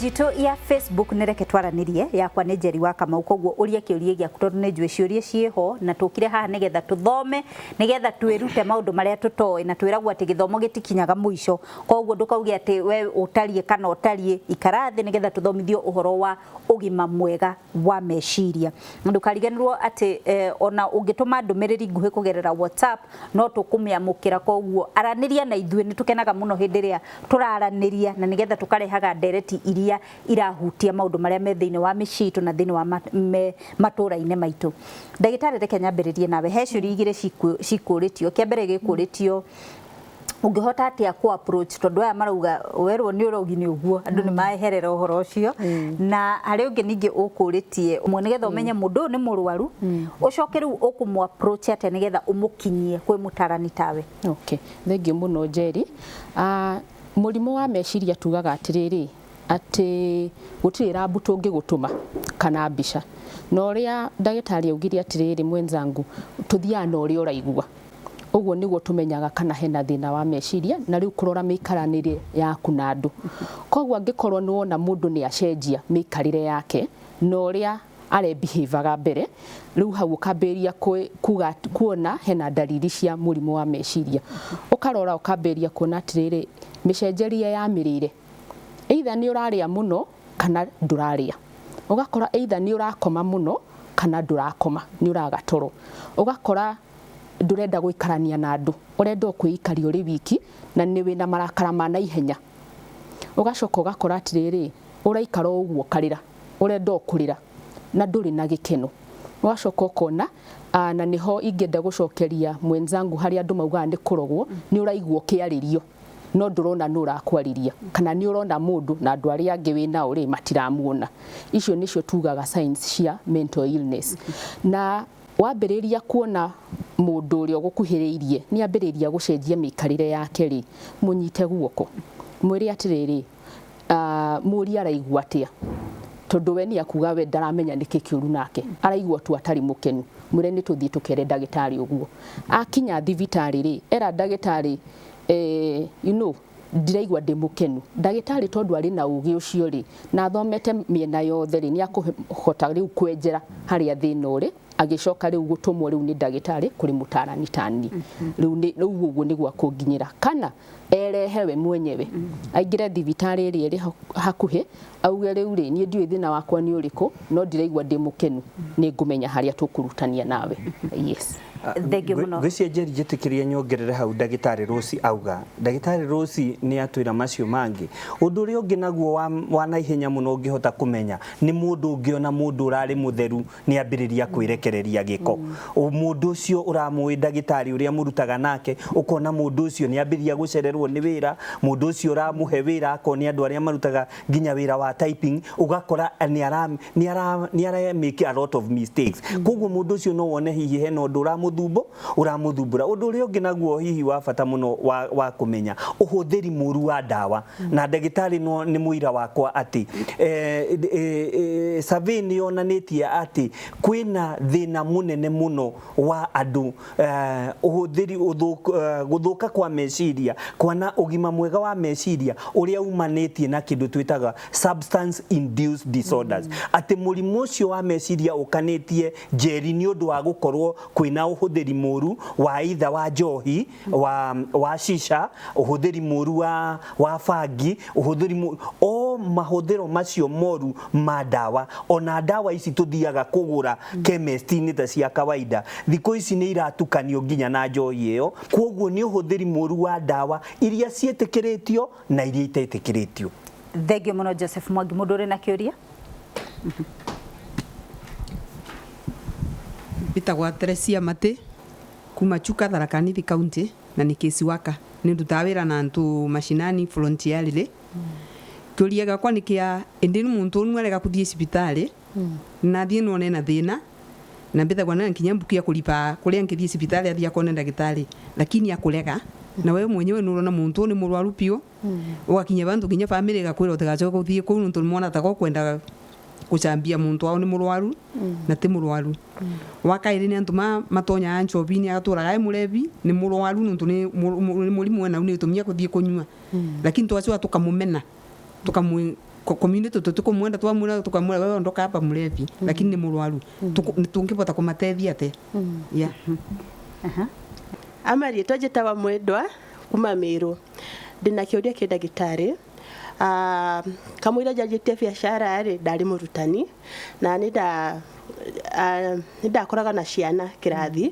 Page itũ ya Facebook nĩ Reke Twaranĩrie, yakwa nĩ Njeri wa Kamau, koguo ũria kĩũria gĩaku tondũ nĩ njũĩ ciũria ciĩho na tũkire haha nĩgetha tũthome, nĩgetha twĩrute maũndũ marĩa tũtoĩ, na twĩragwo atĩ gĩthomo gĩtikinyaga mũico, koguo ndũkauge atĩ we ũtariĩ kana ũtariĩ, ikara thĩ nĩgetha tũthomithio ũhoro wa ũgima mwega wa meciria. Ndũkariganĩrwo atĩ ona ũngĩtũma ndũmĩrĩri nguhĩ kũgerera WhatsApp no tũkũmĩamũkĩra, koguo aranĩria na ithuĩ, nĩ tũkenaga mũno hĩndĩ ĩrĩa tũraranĩria na nĩgetha tũkarehaga ndereti iria irahutia maũndũ marĩa me thĩinĩ wa mĩciĩ itũ na thĩinĩ wa matũra-inĩ maitũ. Ndagĩtarĩ, reke nyambĩrĩrie nawe, he ciũria igĩrĩ cikũrĩtio. Kĩa mbere gĩkũrĩtio, ũngĩhota atĩa kũ approach, tondũ aya marauga werwo nĩ ũrogi nĩ ũguo, andũ nĩ maeherera ũhoro ũcio. Na harĩ ũngĩ ningĩ ũkũrĩtie ũmwe, nĩgetha ũmenye mũndũ ũyũ nĩ mũrwaru, ũcoke rĩu ũkũmũ approach atĩa nĩgetha ũmũkinyie kwĩ mũtarani tawe? Okay, thengiũ mũno Njeri. Mũrimũ wa meciria tugaga atĩrĩrĩ, atĩ gũtirĩ rambu tũngĩgũtũma kana mbica, na ũrĩa ndagĩtarĩ augire atĩrĩrĩ, mwenzangu, tũthiaga na ũrĩa ũraigua. Ũguo nĩguo tũmenyaga kana hena thĩna wa meciria, na rĩu kũrora mĩikaranĩrie yaku na andũ. Koguo angĩkorwo nĩ wona mũndũ nĩ acenjia mĩikarĩre yake na ũrĩa arebihabaga mbere, rĩu hau ũkambĩrĩria kuga kuona hena ndariri cia mũrimũ wa meciria. Ũkarora ũkambĩrĩria kuona atĩrĩrĩ, mĩcenjerie ya mĩrĩre, either nĩ ũrarĩa mũno kana ndũrarĩa. Ũgakora either nĩ ũrakoma mũno kana ndũrakoma, nĩ ũraga toro. Ũgakora ndũrenda gũikarania na andũ, ũrenda o kwĩikaria ũrĩ wiki na nĩ wĩna marakara ma naihenya. Ũgacoka ũgakora atĩrĩrĩ, ũraikara o ũguo ũkarĩra, ũrenda o kũrĩra na ndũrĩ na gĩkeno. Ũgacoka ũkona, na nĩho ingĩenda gũcokeria mwenzangu harĩa andũ maugaga nĩ kũrogwo, nĩ ũraigua ũkĩarĩrio no ndũrona nũ ũrakwarĩria, kana nĩ ũrona mũndũ na andũ arĩa angĩ wĩ nao rĩ matiramuona. Icio nĩcio tugaga signs cia mental illness. Na wambĩrĩria kuona mũndũ ũrĩa ũgũkuhĩrĩirie nĩ ambĩrĩria gũcenjia mĩikarĩre yake rĩ, mũnyite guoko, mwĩre atĩrĩrĩ, mũrie araigua atĩa, tondũ we nĩ akuga we ndaramenya nĩkĩ kĩũru nake, araigua tu atarĩ mũkenu. Mwĩre nĩ tũthiĩ tũkere ndagĩtarĩ ũguo. Akinya thibitarĩ rĩ, era ndagĩtarĩ, you know, ndiraigua ndĩ mũkenu. Ndagĩtarĩ tondũ arĩ na ũgĩ ũcio rĩ, na athomete mĩena yothe rĩ, nĩ akũhota rĩu kwenjera harĩa thĩna ũrĩ, agĩcoka rĩu gũtũmwo rĩu nĩ ndagĩtarĩ kũrĩ mũtarani tani. Rĩu rĩu ũguo nĩguo akũnginyĩra, kana erehe we mwenyewe, aingĩre thibitarĩ ĩrĩa ĩrĩ hakuhĩ, auge rĩu rĩ, niĩ ndiũĩ thĩna wakwa nĩ ũrĩkũ, no ndiraigua ndĩ mũkenu, nĩ ngũmenya harĩa tũkũrutania nawe. Yes. Thengiũ mũno. Ngwĩciria Njeri njĩtĩkĩrie nyongerere hau ndagĩtarĩ Rose auga. Ndagĩtarĩ Rose nĩ atwĩra macio mangĩ. Ũndũ ũrĩa ũngĩ naguo wa naihenya mũno ũngĩhota kũmenya nĩ mũndũ ũngĩona mũndũ ũrarĩ mũtheru nĩ ambĩrĩria kwĩrekereria gĩko. Mũndũ ũcio ũramũĩ ndagĩtarĩ ũrĩa mũrutaga nake, ũkona mũndũ ũcio nĩ ambĩrĩria gũcererwo nĩ wĩra, mũndũ ũcio ũramũhe wĩra akorwo nĩ andũ arĩa marutaga nginya wĩra wa typing, ũgakora nĩ ara make a lot of mistakes. Koguo mũndũ ũcio no wone hihi hena ũndũ ũramũthumbũra. Ũndũ ũrĩa ũngĩ naguo hihi wa bata mũno wa kũmenya, ũhũthĩri mũru wa ndawa. Na ndagĩtarĩ no nĩ mũira wakwa atĩ survey nĩ yonanĩtie atĩ kwĩna thĩna mũnene mũno wa andũ, ũhũthĩri gũthũka kwa meciria, kwana ũgima mwega wa meciria ũrĩa umanĩtie na kĩndũ twĩtaga substance induced disorders. Atĩ mũrimũ ũcio wa meciria ũkanĩtie Njeri nĩ ũndũ wa gũkorwo kwĩna ũhũthĩri mũru wa itha wa njohi, wa shisha, ũhũthĩri mũru wa bangi, ũhũthĩri mũru, o mahũthĩro macio moru ma ndawa. Ona ndawa ici tũthiaga kũgũra chemist-inĩ ta cia kawaida, thikũ ici nĩ iratukanio nginya na njohi ĩyo. Koguo nĩ ũhũthĩri mũru wa ndawa iria ciĩtĩkĩrĩtio na iria itetĩkĩrĩtio. Thengiũ mũno Joseph Mwangi. Mũndũ ũrĩ na kĩũria? Mbĩtagwo Teresia Matĩ kuma Chuka, Tharaka Nithi County, na nĩ case worker. Nĩ ndutaga wĩra na antu mashinani voluntarily. Kĩũria gĩakwa nĩ kĩa ĩndĩ nĩ mũntũ ũmwe arega kũthiĩ cibitarĩ na thiĩ none na thĩna, na mbĩtagwo na nginya mbuku ya kũriba kũrĩa angĩthiĩ cibitarĩ athiĩ akone ndagĩtarĩ, lakini akũrega, na we mwenyewe nĩ ũrona mũntũ ũyũ nĩ mũrwaru biũ, ũgakinya bantu nginya family ĩgakwĩra ũtigacoke gũthiĩ kũu nĩũndũ nĩmona ta gũkwenda gũcambia mũntũ wao nĩ mũrwaru na ti mũrwaru. Wa kaĩrĩ nĩ antũ matonyaga njobi-inĩ agatũraga e mũrebi nĩ mũrwaru nĩũndũ nĩ mũrimũ enau nĩ gĩtũmi gĩa gũthiĩ kũnyua, lakini tũgacoka tũkamũmena. Community tutikumwenda, twamwira tukamwira, "Wewe ondoka hapa, mlevi," lakini ni murwaru. Tungibota kumatethia atia? Yeah. Ama rĩtwa njĩtagwa Mwendwa kuma Mĩrũ. Ndĩna kĩũria kĩ ndagĩtarĩ. Kamũira njanjĩtie biacara rĩ, ndarĩ mũrutani na nĩ ndakoraga na ciana kĩrathi,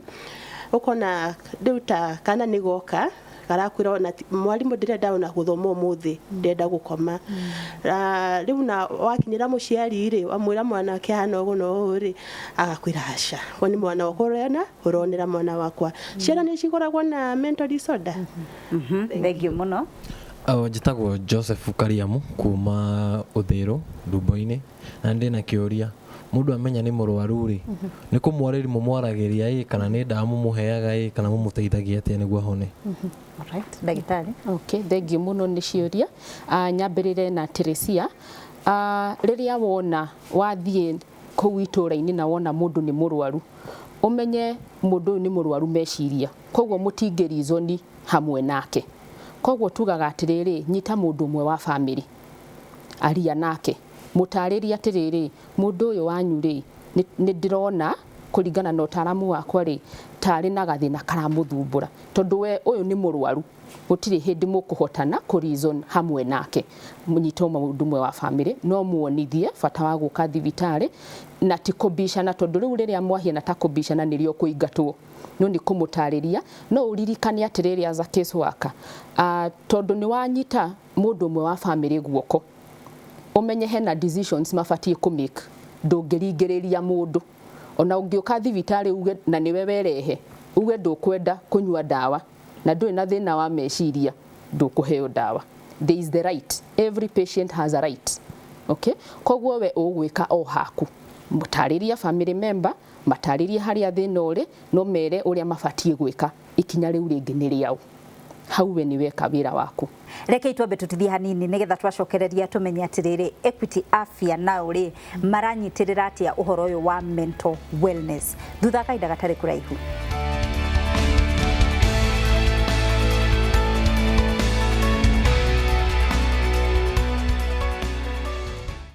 ũkona rĩu ta kana nĩ goka karakwĩra ona mwarimũ, ndĩrenda ona gũthoma ũmũthĩ, ndĩrenda gũkoma. Rĩu na wakinyĩra mũciari rĩ, wamwĩra mwana wake hana ũguo na ũũ rĩ, agakwĩra, "Aca, we nĩ mwana wakwa ũrona, ũronera mwana wakwa." Ciana nĩ cikoragwo na mental disorder? Thank you mũno. Njĩtagwo Joseph Kariamu kuma Ũthĩrũ Ndumbo-inĩ, na ndĩna kĩũria. Mũndũ amenya nĩ mũrwaru rĩ, nĩ kũmwarĩria mũmwaragĩria ĩ, kana nĩ ndawa mũmũheaga ĩ, kana mũmũteithagia atĩa nĩguo ahone? Alright, ndagĩtarĩ. Okay, thank you mũno nĩ ciũria. Nyambĩrĩre na Teresia. Rĩrĩa wona wathiĩ kũu itũũra-inĩ na wona mũndũ nĩ mũrwaru, ũmenye mũndũ ũyũ nĩ mũrwaru meciria, koguo mũtingĩ reason hamwe nake. Koguo tugaga atĩrĩrĩ, nyita mũndũ ũmwe wa family, aria nake, mũtarĩrie atĩrĩrĩ, mũndũ ũyũ wanyu rĩ, nĩ ndĩrona kũringana na ũtaaramu wakwa rĩ, tarĩ na gathĩna karamũthumbũra, tondũ we ũyũ nĩ mũrwaru, gũtirĩ hĩndĩ mũkũhotana kũ reason hamwe nake. Mũnyite mũndũ ũmwe wa family, no muonithie bata wa gũka thibitarĩ na ti kũbicana, tondũ rĩu rĩrĩa mwahiana ta kũbicana nĩrĩo kũingatwo, no nĩ kũmũtarĩria. No ũririkane atĩrĩrĩ, as a case worker, tondũ nĩ wanyita mũndũ ũmwe wa family guoko, ũmenye hena decisions mabatiĩ kũ make. Ndũngĩringĩrĩria mũndũ. Ona ũngĩũka thibitarĩ uge na nĩwe werehe, uge ndũkwenda kũnyua ndawa na ndũrĩ na thĩna wa meciria, ndũkũheo ndawa. There is the right, every patient has a right, okay? Koguo we ũgwĩka o haku, mũtarĩrie family member, matarĩrie harĩa thĩna ũrĩ, no mere ũrĩa mabatiĩ gwĩka. Ikinya rĩu rĩngĩ nĩ rĩao. Hau we nĩ weka wĩra waku. Reke twambe tutithie hanini nigetha twacokereria tumenye atiriri, Equity Afya nao rĩ, maranyitĩrĩra atĩa ũhoro ũyũ wa mental wellness, thutha kahinda gatarĩ kũraihu.